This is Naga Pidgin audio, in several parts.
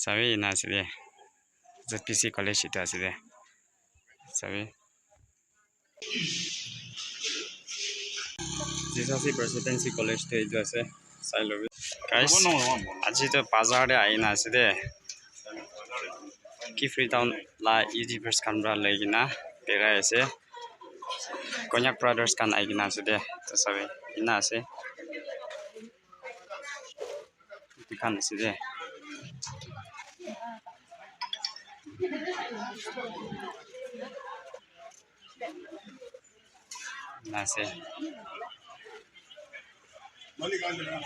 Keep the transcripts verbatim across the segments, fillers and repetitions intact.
Sabi ena ase de. Z P C college etu ase de. Sabi. Jisasi Presidency College te etu ase. Sai lobi. Guys, aji to bazar te ahi na ase de. Kiphire town la YouTubers khan para loi kena berai ase. Konyak Brothers khan ahi kena ase de. To sabi ena ase. Etu khan ase de. Na ase.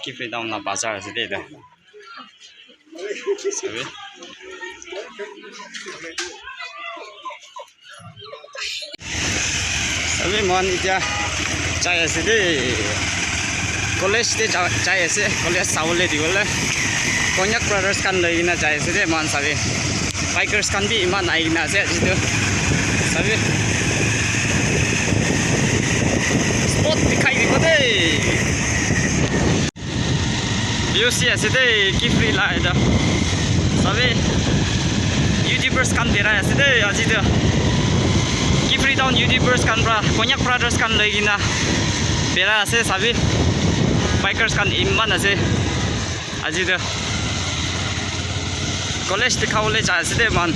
Kiphire town la bazar ase de etu. Sabi. Sabi mohan etia jai ase de. College te ja-, jai ase. College sabole dibole. Konyak Brothers khan loi kena jai ase de mohan sabi. Bikers khan bi eman ahi kena ase aji to. Sabi. Spot dikhai dibo de. Views ase de, Kiphire la etu. Sabi, YouTubers khan berai ase de, aji to. Kiphire town YouTubers khan para, Konyak Brothers khan loi kena berai ase, sabi. Bikers khan eman ase, aji to. College dikhabole jai ase de, man.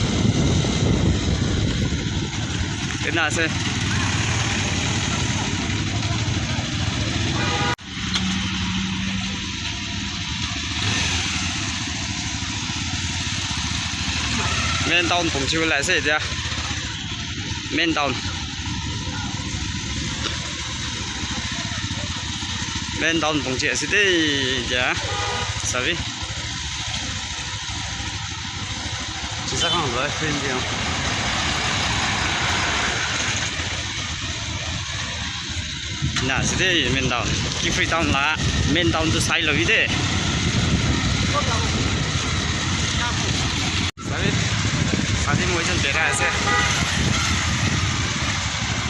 Ena ase. Main town pungchi bole ase etia. Main town. Main town pungchi ase de etia. Sabi. Chisa khan loi friend dia. Na ase de main town. Kiphire town la main town tu sai lobi de. Sabi, sabi moi jon berai ase.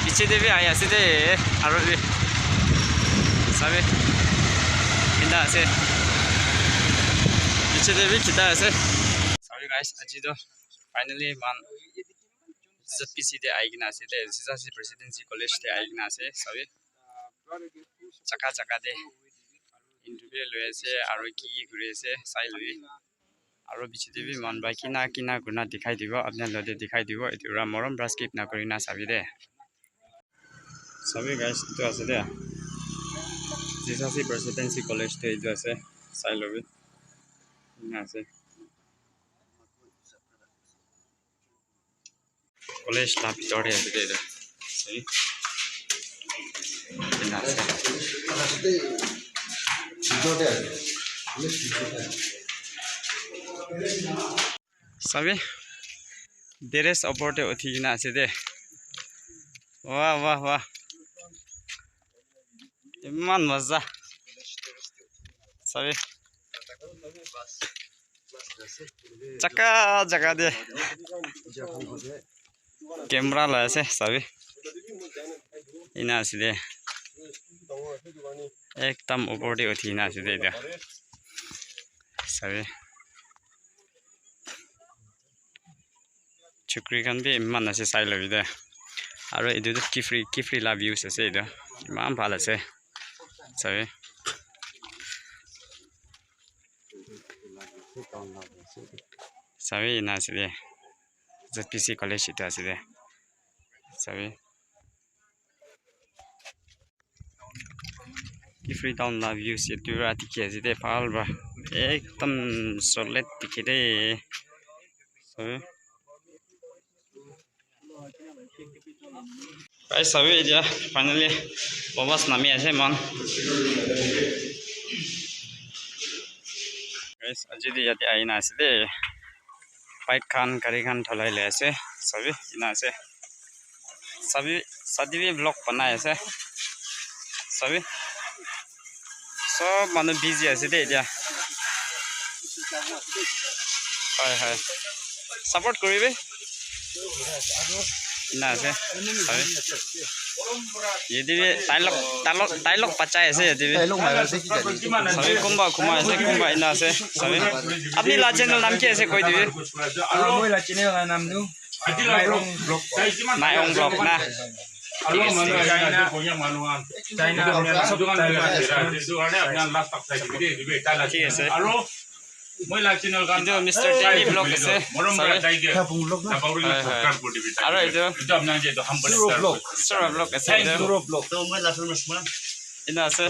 Piche de bi ahi ase de, aro bi. Sabi, kinda ase. Piche de bi kinda ase. Sabi guys, aji to finally man Z P C te ahi kena ase de, Jisasi Presidency College te ahi kena ase, sabi. Jaka jaka te interview loi ase, aro ki ki kuri ase, sai lobi. Aro piche te bi mohan para kina kina kurina dikhai dibo, apni khan logote dikhai dibo, etu para morom para skip na kurina sabi de. Sabi guys, etu ase de. Jisasi Presidency College te etu ase, sai lobi. Ena ase. College la bitor te ase de etu. Sabi. Ena ase. Sabi. Terrace opor te uthi kena ase de. Wah, wah, wah. Eman maza. Sabi. Jaka jaka te camera loi ase, sabi. Ena ase de. Ekdam upor te uthi kena ase de etia. Sabi. Chukri khan bi eman ase, sai lobi de. Aro etu tu Kiphire, Kiphire la views ase etu. Eman bhal ase. Sabi. Sabi ena ase de. Z P C college etu ase de. Sabi. Kiphire town la views etu para dikhi ase de, bhal para ekdam solid dikhi de. So, guys, sabi etia finally bus nami ase moikhan. Guys, aji de yate ahi na ase de. Bike khan, gari khan dholai le ase. Sabi, ena ase. Sabi, sadi bi vlog banai ase. Sabi. Sob manu busy ase de etia. Hoi, hoi. Support kuribi. Ena ase. Sabi. Yate bi tai lok, tai lok, tai lok bachai ase yate bi. Tai lok mara ase ki jani. Sabi kunba khumai ase, kunba ena ase. Sabi. Apni la channel naam ki ase koi dibi? Ah, moi la channel la naam tu Mairong Vlog. Mairong Vlog na. Thik ase. China, China, China. Thik ase. Etu Mister Danny Vlog ase. Sabi. Khyapung Vlog na. Hoi, hoi. Aro etu Suro Vlog. Suro Vlog ase etu. Suro Vlog. Ena ase.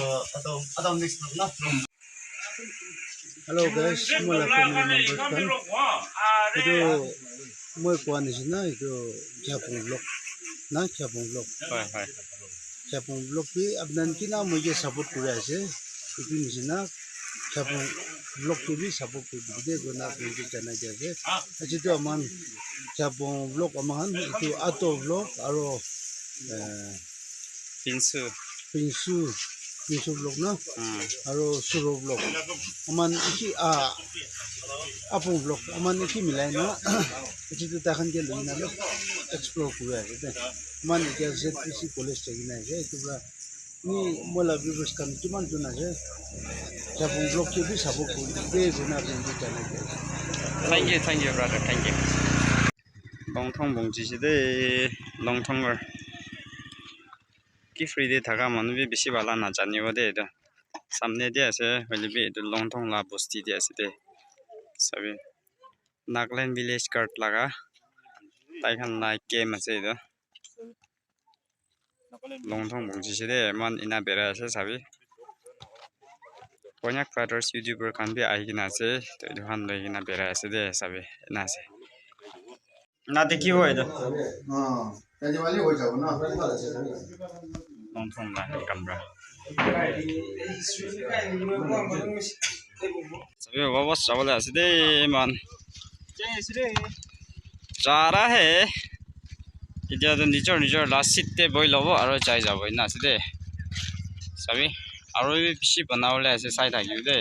Hello guys, moi la family members khan. Etu moi koa nishina etu Khyapung Vlog na, Khyapung Vlog. Hoi, hoi. Khyapung Vlog bi apni khan kina moi ke support kuri ase. Etu nishina Khyapung Vlog ke bi support kuri dibi de, koina apni ke janai di ase. Aji tu aman Khyapung Vlog aman etu Ato Vlog aro, eh, Pinsu. Pinsu, Pinsu Vlog na. Hmm. Aro Suro Vlog. Aman iki, ah, Apung Vlog. Aman iki milai na. Etu tu takhan ke loi na lo explore kuri ase de. Aman etia Z P C college thaki na ase. Etu pra ni moi la viewers khan kiman jun ase. Khyapung Vlog ke bi support kuri de, koina apni ke janai di ase. Thank you, thank you, brother. Thank you. Longthong bungchi se de, Longthong or. Ki free de thaka manu bi bishi bhala na janibo de etu. Samne de ase, hoile bi etu Longthong la bosti de ase de. Sabi. Nagaland village guard laga. Tai khan la camp ase etu. Longthong bungchi se de, eman ena berai ase sabi. Konyak Fighters YouTuber khan bi ahi kena ase. To etu khan loi kena berai ase de sabi. Ena ase. Na dekhibo etu. Longthong la kamra. Sabi wapas jabole ase de eman. Ja raha hai. Etia tu nijor nijor la seat te bohi lobo aro jai jabo ena ase de. Sabi aro bi bishi banabole ase sai thakibo de.